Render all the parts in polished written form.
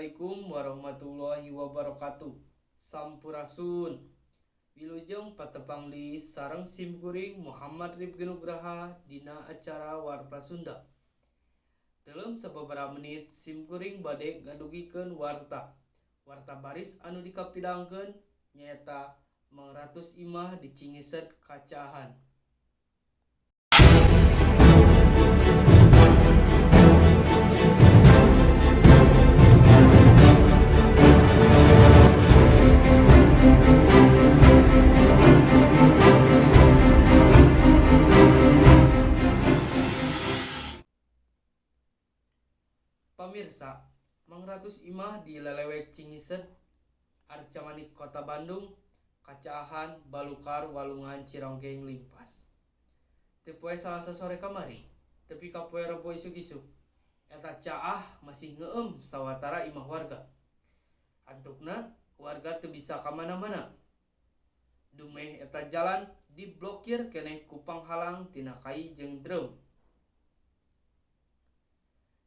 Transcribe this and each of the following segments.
Assalamualaikum warahmatullahi wabarakatuh. Sampurasun. Wilujeng patepang deui sareng simkuring Muhammad Rifki Nugraha dina acara Warta Sunda. Teuleum sababaraha menit simkuring bade ngadugikeun warta. Warta baris anu dikapidangkeun nyaeta mangratus imah di Cingised kacaahan. Pamirsa, mangratus imah di Lelewek Cingised, Arcamanik Kota Bandung, kacaahan balukar walungan Cironggeng limpas. Teu poe Salasa sore kamari, tepi ka poe Rebo isuk-isuk, eta caah masih ngeueum sawatara imah warga. Antukna warga teu bisa ka mana-mana. Dumeh eta jalan diblokir keneh ku panghalang tina kai jeung drum.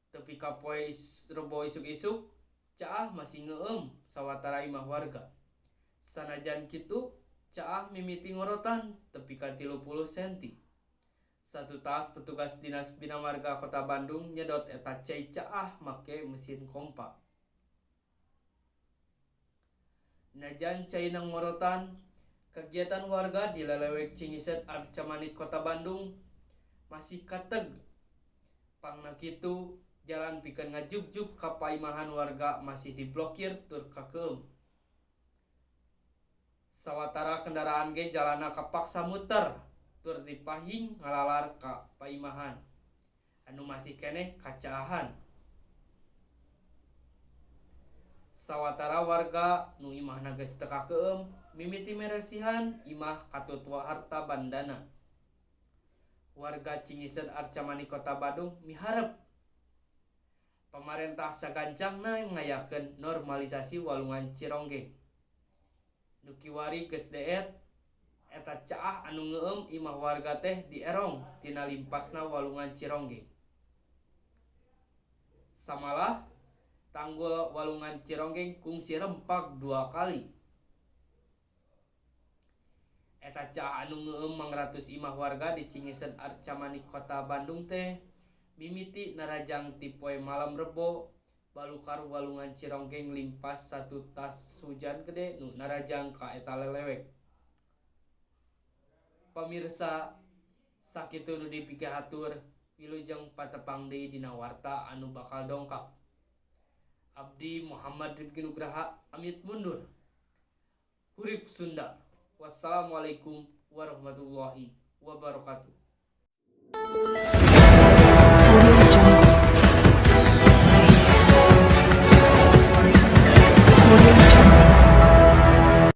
Tepi ka poe Rebo isuk-isuk, caah masih ngeueum sawatara imah warga. Sanajan kitu, caah mimiti ngorotan tepi ka 30 senti. Satutas petugas Dinas Bina Marga Kota Bandung nyedot eta cai caah make mesin kompa. Najan caina ngorotan, kagiatan warga di Lelewek Cingised Arcamanik Kota Bandung masih kateg. Pangna kitu, jalan pikeun ngajugjug ka paimahan warga masih diblokir tur kakeueum. Sawatara kendaraan ge jalanna kapaksa muter tur dipahing ngalalar ka paimahan anu masih keneh kacaahan. Sawatara warga nu imahna geus teu kakeueum mimiti meresihan imah katut harta bandana. Warga Cingised Arcamanik Kota Bandung miharep pamarentah sagancangna ngayakeun normalisasi walungan Cironggeng. Nu kiwari geus deet eta caah anu ngeueum imah warga teh dierong tina limpasna walungan Cironggeng. Samalah tanggul walungan Cironggeng kungsi rempag 2 kali. Eta caah anu ngeueum mangratus imah warga di Cingised Arcamanik Kota Bandung teh mimiti narajang ti poe malam Rebo balukar walungan Cironggeng limpas satutas hujan gede nu narajang ka eta lelewek. Pamirsa, sakitu nu dipikahatur, wilujeng patepang deui dina warta anu bakal dongkap. Abdi Muhammad Rifki Nugraha amit mundur. Hurip Sunda. Wassalamualaikum warahmatullahi wabarakatuh.